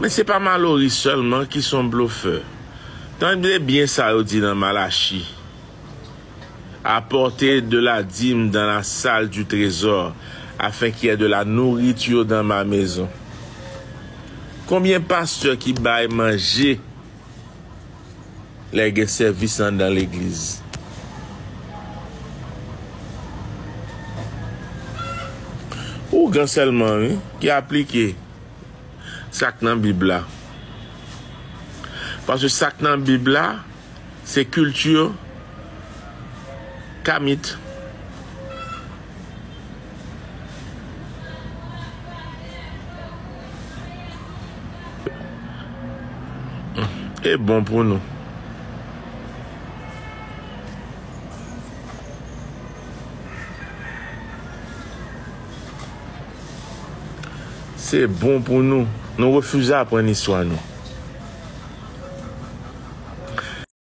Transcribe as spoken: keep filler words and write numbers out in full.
Men se pa Malory sèlman ki se yon blofè. Tande byen sa yo di nan Malachi: Apportez de la dîme dans la salle du trésor, afin qu'il y ait de la nourriture dans ma maison. Konbyen pastè ki bay manje lè gen sèvis anndan legliz? Ougan sèlman, wi, ki aplike sa k nan Bib la. Paske sa k nan Bib la, se kilti kamit. E bon pou nou. Se bon pou nou. Nou refize aprann istwa nou.